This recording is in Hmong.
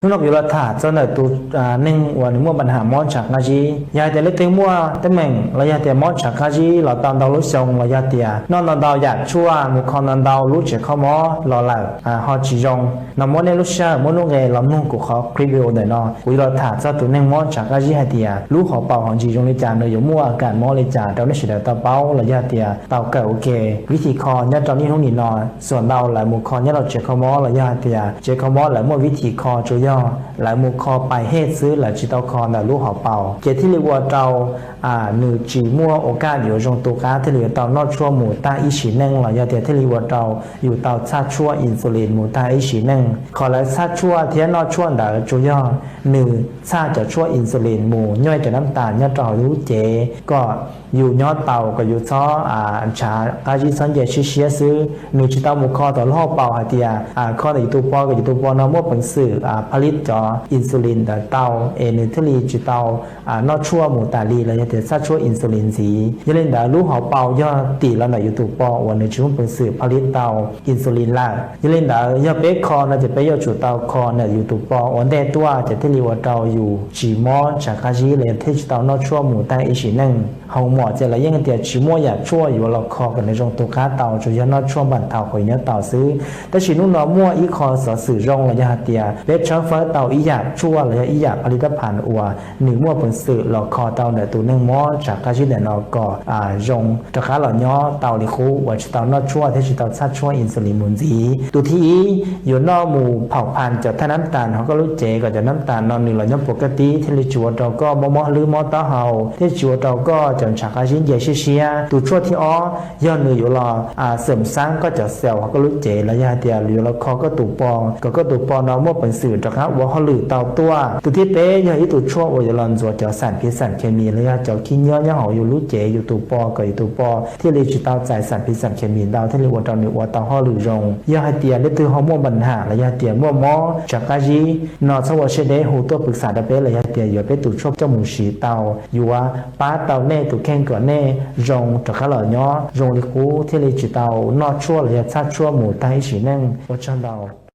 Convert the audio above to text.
Hnub no kuv yuav los tham txog ntawm tus neeg uas nws muaj paj ham mob ntshav qab zib. Yog hais tias leej twg muaj teeb meem los yog tias mob ntshav qab zib los tau ntau lub xyoo los yog tias noj ntau ntau yam tshuaj mus kho ntau ntau lub tsev kho mob los lawm ho tsis zoo no, muab nej lub sij hawm muab lub nqe los mloog kuv qhov clip video ntawm no. Kuv yuav los tham txog tus neeg mob ntshav qab zib hais tias lub hauv paus hauv ntsis zoo li cas, nws yuav muaj kam mob li cas rau nej sawv daws tau paub los yog tias tau kawm ua ke. Vib thim kho nyob rau niaj hnub nim no xuas ntau lawv mus kho nyob rau tsev kho mob los yog hais tias tsev kho mob lawv muaj vib thim kho tsuas yog lawv mus kho pais hej xwb, lawv tsis tau kho ntawm lub hauv paus, ces thiaj li ua rau nws tsis muaj ua kaj yuav zoo tu qab thiaj li yuav tau noj tshuaj mus tag ib sim neej los yog tias thiaj li ua rau yus tau txhaj tshuaj insulin mus tag ib sim neej. Qhov lawv txhaj tshuaj thiab noj tshuaj ntawd tsuas yog nws txhaj cov tshuaj insulin mus nyuaj cov nab tas nyob rau hauv lub cev kom yus nyob tau, kom yus txhob ntshav qab zib txhob nce siab siab xwb. Nws tsis tau mus kho tom lub hauv paus hais tias kho ntawm yus tus po kom yus tus po no muaj peev xwm pha lib cov insulin ntawd tau, es nws thiaj li tsis tau noj tshuaj mus tas li los yog tias txhaj tshuaj insulin ntxiv. Yog li ntawd lub hauv paus yog tim los ntawm yus tus po uas nws tsis muaj peev xwm pha lib tau insulin lawm. Yog li ntawd yog peb kho no ces peb yuav tsum tau kho ntawm yus tus po ua ntej tuaj ces thiaj li ua rau yus tsis mob ntshav qab zib los yog thiaj tsis tau noj tshuaj mus tag ib sim neej. Hoo mom ces lawv yeej tias tsis muaj yam tshuaj yuav los kho kom nws zoo tu qab tau, tsuas yog noj tshuaj npam thaum kom nyob tau xwb. Tab sis hnub no muaj ib qho xov xwm zoo los yog hais tias peb tshawb fawb tau ib yam tshuaj los yog ib yam pha li tab phas uas nws muaj peev xwm los kho tau ntawm tus neeg mob ntshav qab zib ntawm no kom zoo rov qab los nyob tau li qub uas tsis tau noj tshuaj thiab tsis tau txhaj tshuaj insulin mus ntxiv. Tus thib ib, yuav noj mus phaum phas cov thaj nab tas hauv koj lub cev kom cov nab tas no nws los nyob puas kaj tib thiaj li tsis ua rau koj mob mob lwb mob taub hau, thiaj tsis ua rau koj cov ntshav qab zib nce siab siab. Tus tshuaj thib ob yog nws yuav los xeem xaab koj cov xaus hauv koj lub cev los yog hais tias yuav los kho koj tus po kom koj tus po no muaj peev xwm rov qab ua hauj lwm tau tuaj. Tus thib peb yog ib tus tshuaj uas yuav los ntxuav cov xam phiv xam khes mis los yog cov khib nyiab nyob hauv yus lub cev yus tus po kom yus tus po thiaj li tsis tau txais xam phiv xam khes mis ntau thiaj li ua rau nws ua tau hauj lwm zoo. Yog hais tias leej twg ho muaj npa ham los yog tias muaj mob ntshav qab zib no txhob ua siab deb, hu tuaj pwv xam rau peb los yog tias yuav peb tus tshuaj coj mus siv tau, yuav pab tau nej tus kheej kom nej zoo rov qab los nyob zoo li qub thiaj li tsis tau noj tshuaj los yog txhaj tshuaj mus tag ib sim neej. Ua tsaug ntau.